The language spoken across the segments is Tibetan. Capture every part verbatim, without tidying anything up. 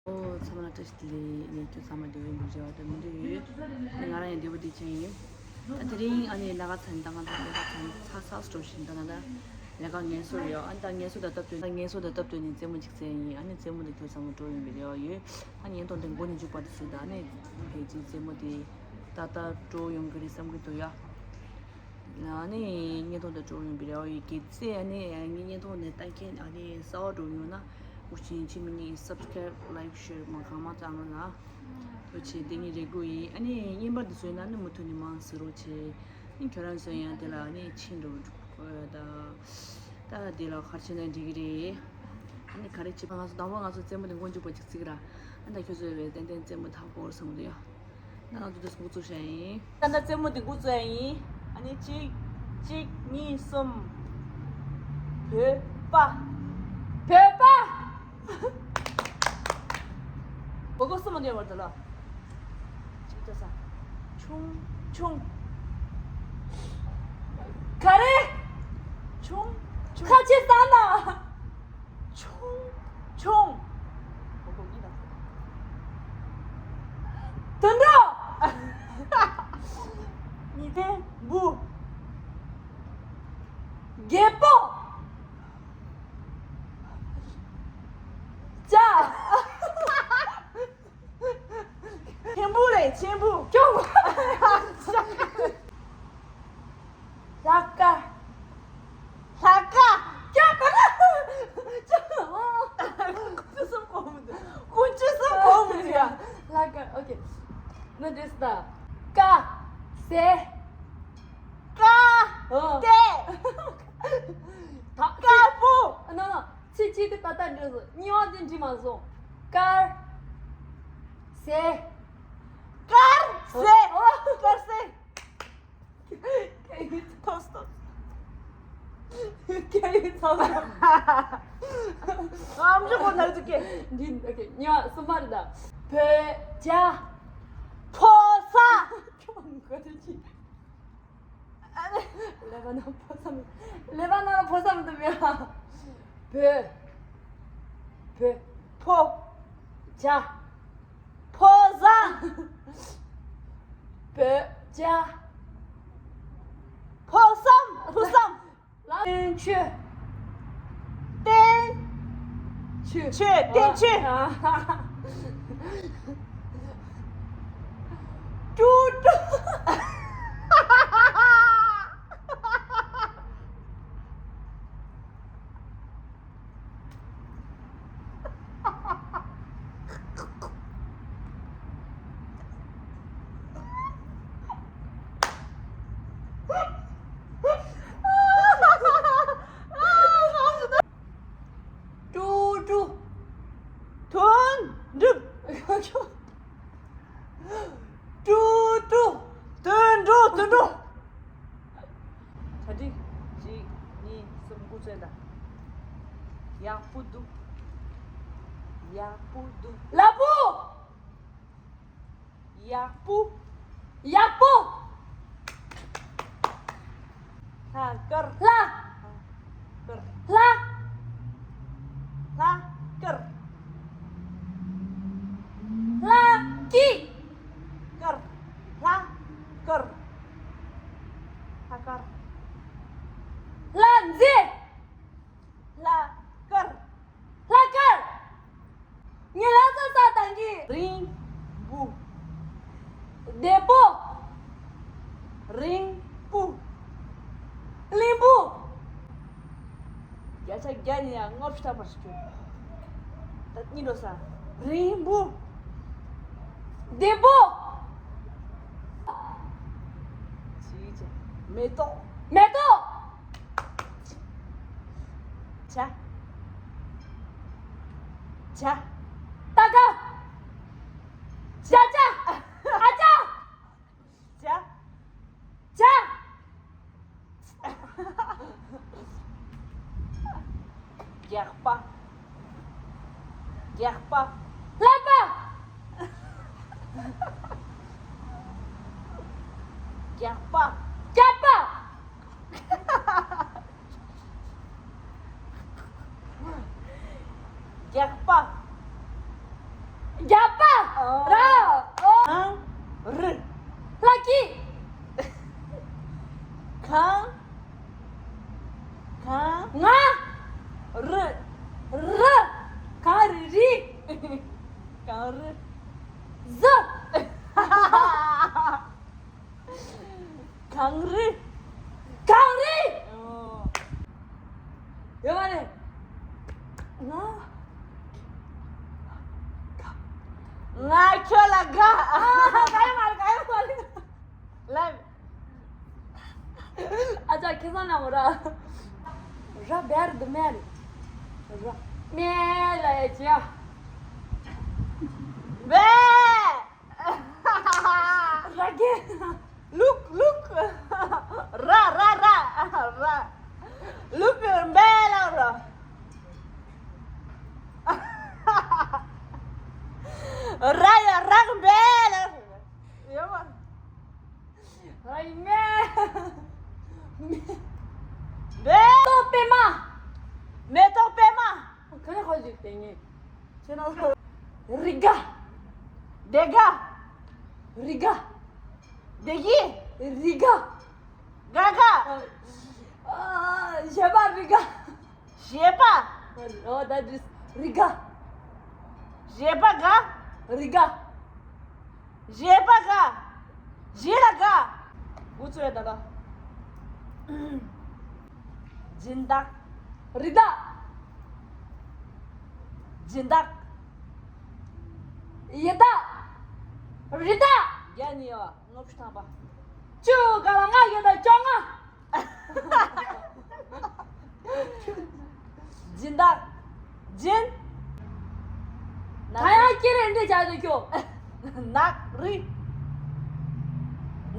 ཨོ། ཚང་མ་ལ་བཀྲ་ཤིས་བདེ་ལེགས། ངས་ཁྱོད་ཚང་མ་བདེ་པོ་ཡིན་པའི་རེ་བ་དང་མི་འདོད་ཡོད། ང་རང་ཡང་བདེ་པོ་བདེ་ཆེན་ཡིན། ད་དེ་རིང་ཨ་ནི་ལས་ཀ་ཚར་ནས་ད་ང་ཚོ་ལས་ཀ་ཚར་ནས་ཚར་ཚར་འགྲོ་བཞིན་ད་ང་ད་ལས་ཀ་ངལ་གསོ་ཡོད། ཨ་ནི་ད་ངལ་གསོ་དང་སྟབས་བསྟུན་ད་ངལ་གསོ་དང་སྟབས་བསྟུན་ནས་རྩེད་མོ་གཅིག་རྩེ་ཡིན། ཨ་ནི་རྩེད་མོ་དེ་ཁྱོད་ཚང་མ་སྤྲོ་ཡོང་བའི་རེ་བ་ཡོད། ཨ་ནི་བརྙན་ཐུང་དེ་མགོ་ནས་མཇུག་བར་དུ་གཟིགས་དང་། ཨ་ནི་ཕལ་ཆེར་རྩེད་མོ་དེ་ཏག་ཏག་སྤྲོ་ཡོང་གི་རེད་བསམ་གྱི་འདུག་ཡ། ཨ་ནི་བརྙན་ཐུང་དེ་སྤྲོ་ཡོང་བའི་རེ་བ་ཡོད། གལ་སྲིད་ཨ་ནི་ངའི་བརྙན་ཐུང་དེ་ལྟ་མཁན་ཨ་ནི་གསར་པ་འགྲོ་ཡོང་ན་འུ་ཆེན་ཁྱིམ་གཉིས་subscribe like share མ་གང་མང་བཏང་རོགས་གནང་། འུ་ཆེན་དེ་གཉིས་རེ་སྐུལ་ཡིན། ཨ་ནི་བརྙན་པར་དེ་བཟོས་ན་ནི་མུ་མཐུད་ནས་མང་གཟིགས་རོགས་བྱེད། ཨ་ནི་ཁྱོད་རང་ཚོ་ཡང་དེ་ལ་ཨ་ནི་ཕྱིན་འགྲོ་དགོས་ཡོད་ད། ད་དེ་ལ་ག་རེ་བྱས་ན་འགྲིག་གི་རེད། ཨ་ནི་ག་རེ་བྱེད་པ། ང་ཚོ་དང་པོ་ང་ཚོ་རྩེད་མོ་དེ་མགོ་མཇུག་བར་དུ་གཅིག་གཟིགས་ར། ཨ་ནི་ད་ཁྱོད་ཚོ་ཡོད་པས་ཏན་ཏན་རྩེད་མོ་དག་གོ་བསམ་གྱི་འདུག་ཡ། ད་ང་ཚོ་འདི་འགོ་བཙུགས་བྱ་ཡིན། ད་ལྟ་རྩེད་མོ་འདི་འགོ་བཙུགས་ཡ་ཡིན། ཨ་ནི་གཅིག་གཅིག་གཉིས། གསུམ། བོད་པ། བོད་པ། མགོ་སྐོར་གསུམ་མ་འདོན་པར་དུ་ལ། གཅིག་ལྟ་ས། ཆུང་ཆུང་། ག་རེ། ཆུང་ཆུང་། ཁ་ཆེ་ས་ན། ཆུང་ཆུང་། མགོ་སྐོར་གཉིས་དང་། དུད་འགྲོ། གཉིས་ལྡན་འབུ། རྒད་པོ། ཅ། ཆེན་པོ་རེད། ཆེན་པོ། ཀྱོ། ལྷ་དཀར། ལྷ་དཀར། ཀྱ་ག་རེ། ཀྱ། ཨོ། ཀུན་སྤྱོད་གསུམ་གོ་མི་འདུག་ཀུན་སྤྱོད་གསུམ་གོ་མི་འདུག་ཡ། ལྷ་དཀར། ཨོ་ཁེ། ན་འདྲེས་ད། ཀ། ཟེ། ཀ། ཨོ། ཏེ། ད། དཀར་པོ། ཨ་ན་ན། ཚིག་གཅིག་དེ་ཏག་ཏག་འགྲིག་སོང་། གཉིས་པ་དེ་འགྲིག་མ་སོང་། དཀར། ཟེ། དཀར་ཟེ། ཨོ། དཀར་ཟེ། ཐོས་ཐོས། ཨམ་ཅོག་གོ་ནར་ཙུ་ཀེ། འདི་ཨོ་ཁེ། གཉིས་པ། གསུམ་པ་རེད་ད། བོད་ཇ། ཕོ་ས། ཁྱོད་མགོ་དེ་ཅི། ལེ་བ་ན་ཕོ་ས་མི། ལེ་བ་ན་ཕོ་ས་མི་འདུག་མེད་ཨ། བོད། བོད། ཕོ། ཇ། ཕོ་ཟ། བོད་ཇ། ཕོ་སམ། ཕོ་སམ། ལ། བསྟན་ཆོས། བསྟན་ཆོས། ཆོས། བསྟན་ཆོས། ཨ། ཀྲུ་ཀྲུ། ཀྲུ་ཀྲུ། དོན་འགྲུབ། ཀྲུ་ཀྲུ། དོན་འགྲུབ། དོན་འགྲུབ། གྲ་སྒྲིག་གཅིག་གཉིས། གསུམ། འགོ་བཙུགས་དང་། ཡག་པོ་འདུག་ཡག་པོ་འདུག་ལ་པོ། ཡག་པོ། ཡག་པོ། ལྷ་དཀར། ལྷ། དཀར། ལྷ། ལྷ་དཀར། ལྷ་སྐྱིད། དཀར། ལྷ་དཀར། ལྷ་དཀར། ལྷ་མཛེས། ལྷ་དཀར། ལྷ་དཀར། ངའི་ལྷ་ས་ས་དང་གི། རིང་པོ། བདེ་པོ། རིང་པོ། གླིང་བུ། བརྒྱ་ཆ་བརྒྱ་ནས་ཡང་ལྔ་བཅུ་ཐམ་པ་ཞིག་བྱུང་། ད་གཉིད་ལོག་ས། རིང་པོ། བདེ་པོ། ཅི་བྱ། མེ་ཏོག་མེ་ཏོག་ཇ། ཇ། ཏ་ཀ་ཇ་ཇ། ཨ་ཅག་ཇ། ཇ། རྒྱགས་པ། རྒྱགས་པ། ཀླད་པ། རྒྱགས་པ། སྐྱག་པ། རྒྱགས་པ། གངས། གངས། ང་། རི། རི། གངས་རི་རི། གངས་རི། གཟི། གངས་རི། གངས་རི། ཨོ། ཡོད་མ་རེད། ང་། ང་ཁྱོད་ལ་དགའ། ཨ། དགའ་ཡོད་མ་རེད། དགའ་ཡོད་མ་རེད། ལབ། ཨ་ཅག་ཁེ་བཟང་ལ་མོ་ར། ར་བེར་དུ་མེ་རེད། ར། མེ་ལ་ཡ་ཅི་ཡ། བེ། ར་གེ། ལུག་ལུག་ར་ར་ར་ར། ལུག་བེ་ལ་ར། ར་ཡ་ར་བེ་ལ་ར། ཡོད་མ། ཨ་ཡི་མེ། མེ། མེ་ཏོག་པད་མ། མེ་ཏོག་པད་མ། ག་རེ་ཧོ་ཞིག་དེ་ངེ། ཁྱེད་རང་ཚོ། རི་ག་དེ་ག་རི་ག་དེ་གི་རི་ག་ག་ག་ཨ། བཞད་པ་རི་ག་བཞད་པ། Oh, that is རི་ག་བཞད་པ་ག་རི་ག་བཞད་པ་ག་བཞད་ལ་ག་འུ་ཚོའི་ད་ལ། སྦྱིན་བདག་རི་དྭགས། སྦྱིན་བདག་ཡི་དྭགས། རི་དྭགས། བརྒྱ་གཉིས་པ། ལྔ་བཅུ་ཐམ་པ། བཅུ་ག་ལ་ལྔ་ཡོད་ན་བཅོ་ལྔ། སྦྱིན་བདག་སྦྱིན། ད་ཡང་ཀྱི་རེ་འདྲེ་བྱ་དུ་ཁྱོ། ནག་རི།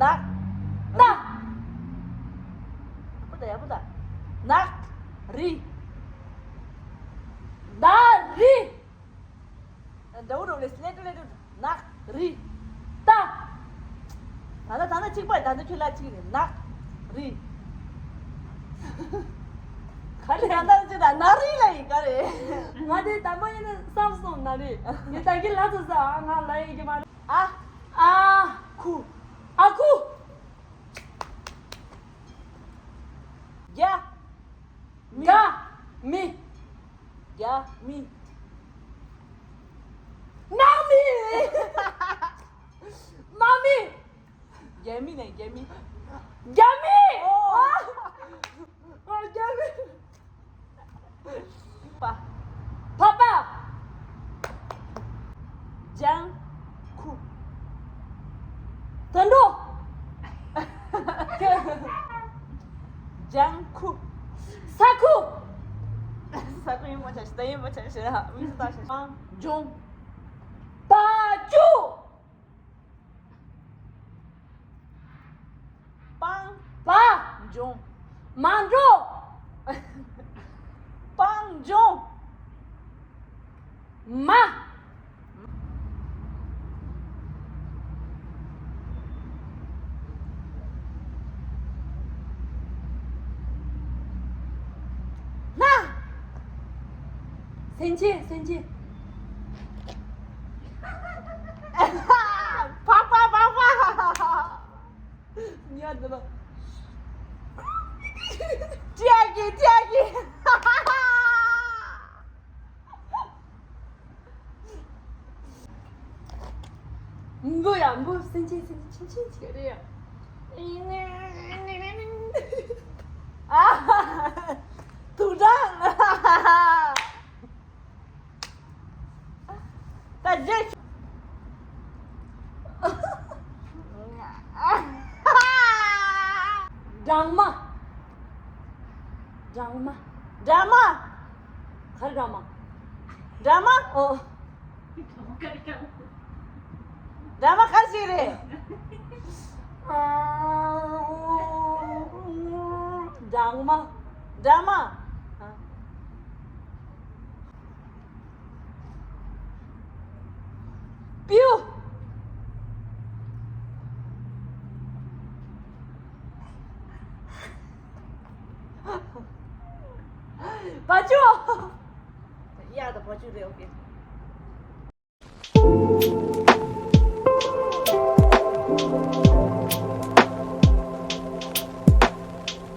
ནག་ད། ཡག་པོ་ད། ཡག་པོ་ད། ནག་རི། ད་རི། འདྲ་བོ་རོ་ལེ་སི་ལེ་ཏུ་ལེ་ཏུ། ནག་རི། ད། ད་ལྟ་ད་ལྟ་གཅིག་པ་ད་ལྟ་ཁྱོད་ལ་གཅིག་རེད། ནག་རི། ག་རེ་ད་ལྟ་ཅི་ད་ནག་རི་ལ་ཡིན་ག་རེ། ང་དེ་དང་པོ་ཡིན་ན་བསམ་སོང་ནག་རི། ངས་ད་གིན་ལ་ཚོ་ས་ང་ལ་ཡིན་གི་མ་རེད། ཨ། ཨ། ཁུ། ཨ་ཁུ། རྒྱ། མི། རྒྱ་མི། རྒྱ་མི། ནག་མི། དམག་མི། རྒྱ་མི་ནས་རྒྱ་མི། རྒྱ་མི། ཨོ། ཨོ། རྒྱ་མི། པ། པ་པ། ལྗང་ཁུ། དུད་འགྲོ། ལྗང་ཁུ། ས་ཁུ། ས་ཁུ་ཡིན་པ་ཆ་ཤི་ད་ཡིན་པ་ཆ་ཤི་ར་མི་སུ་ད་ཤི། སྤང་ལྗོངས། པ་ཅུ། སྤང་། པ། ལྗོངས། མ་འགྲོ། སྤང་ལྗོངས། མ། སྣ། སེམས་ཅན། སེམས་ཅན། ཕག་པ། ཕག་པ། ཉལ་འདི་ལ། ཀྱེ་ཀྱེ་ཀྱེ་ཀྱེ། འབུ་ཡ་འབུ། སེམས་ཅན། སེམས་ཅན་ཆུང་ཆུང་ཅིག་རེད་ཡ། ཨ། དུག་སྦྲང་། ད་རྗེས། སྦྲང་མ། སྦྲང་མ། སྦྲང་མ། ག་རེ་སྦྲང་མ། སྦྲང་མ། ཨོ། སྦྲང་མ་ག་རེ་ཞིག་རེད། སྦྲང་མ། སྦྲང་མ། པིའུ། བ་ཕྱུགས། ཡ་ད་བ་ཕྱུགས་རེད། ཨོ་ཀེ།